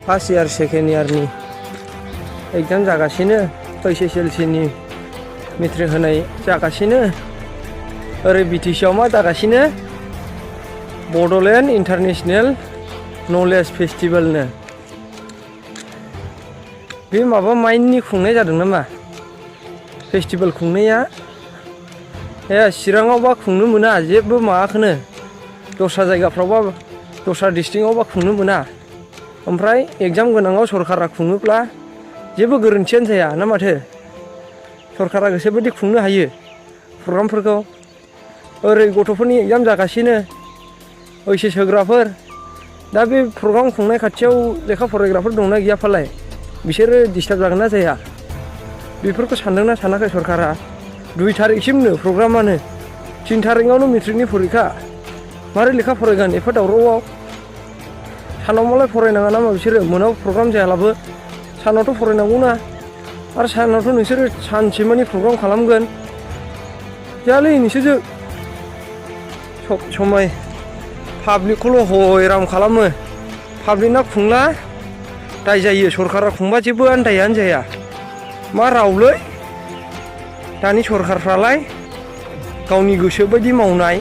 first year second इयारनि exam जागासिनो ओइस S L C नि मेट्रिक होनाय जागासिनो ओरै बिटिसिआव मा जागासिनो बड'लेण्ड इन्टारनेशनेल नलेज फेस्टिभेलनो बे माबा माइननि खुंनाय जादों नामा फेस्टिभेल खुंनाया चिराङावबा खुंनो मोना जेबो माबाखौनो दस्रा जायगाफ्रावबा दस्रा डिस्ट्रिक्टआवबा खुंनो मोना ओमफ्राय एग्जाम गोनाङाव सरकारा खुङोब्ला जेबो गोरोन्थियानो जाया ना माथो सरकारा गोसोबायदि खुंनो हायो प्रग्रामफोरखौ ओरै गथ'फोरनि एग्जाम जागासिनो ओइस एस होग्राफोर दा बे प्रग्राम खुंनाय खाथियाव लेखा फरायग्राफोर दंना गैया फालाय बिसोरो डिस्टार्ब जागोन ना जाया बेफोरखौ सानदोंना सानाखै सरकारा 2 तारिखसिमनो प्रग्रामानो 3 तारिखआवनो मेट्रिकनि फरिखा मारै लेखा फरायगोन एफा दावरावआव सानाव मालाय फरायनाङा नामा बिसोरो मोनायाव प्रग्राम जायालाबो सानावथ' फरायनांगौना आरो सानावथ' नोंसोरो सानसेमानि प्रग्राम खालामगोन जायालै नोंसोरजो सब समाय पाब्लिकखौल' हैराम खालामो पाब्लिकना खुंला दाय जायो सरकारा खुंबा जेबो दायानो जाया मा रावलै दानि सरकारफ्रालाय गावनि गोसो बायदि मावनाय